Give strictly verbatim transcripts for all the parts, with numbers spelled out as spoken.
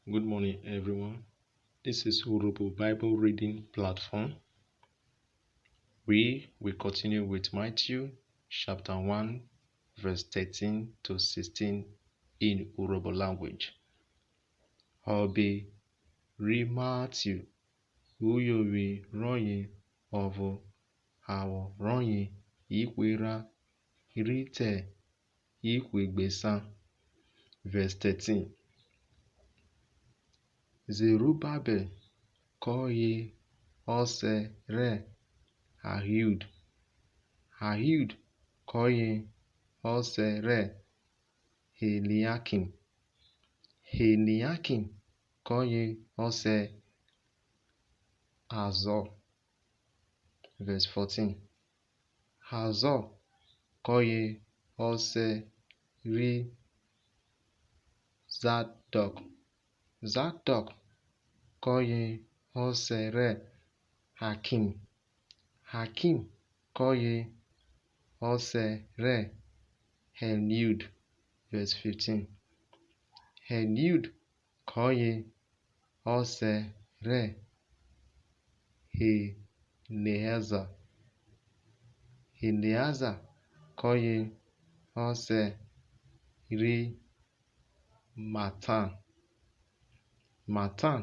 Good morning, everyone. This is Urhobo Bible Reading Platform. We will continue with Matthew chapter one, verse thirteen to sixteen in Urhobo language. Ọbe ri Matthew, uyovwi rọye ọvo, awọ rọye ihwe erha rhi te ihwe gbe esan. Verse thirteen. Zerubabẹl kọye ọsẹ rẹ Ahiud, Ahiud kọye ọsẹ rẹ Eliakim, Eliakim kọye ọsẹ Azọ. Verse fourteen. Azọ kọye ọsẹ ri Zadọk, Zadọk kọye ọsẹ rẹ Hakim, Hakim kọye ọsẹ rẹ Heliud. Verse fifteen. Heliud kọye ọsẹ rẹ Heneheza, Heneheza kọye ọsẹ ri Matan, Matan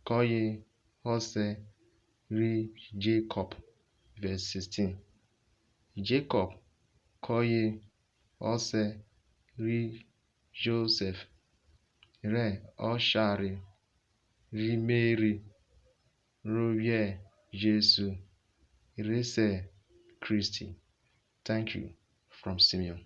kọye ọsẹ ri Jekọp. Verse sixteen. Jekọp kọye ọsẹ ri Josẹf, rẹ ọshare ri Meri, ro vwiẹ Jesu, re se Kristi. Thank you. From Simeon.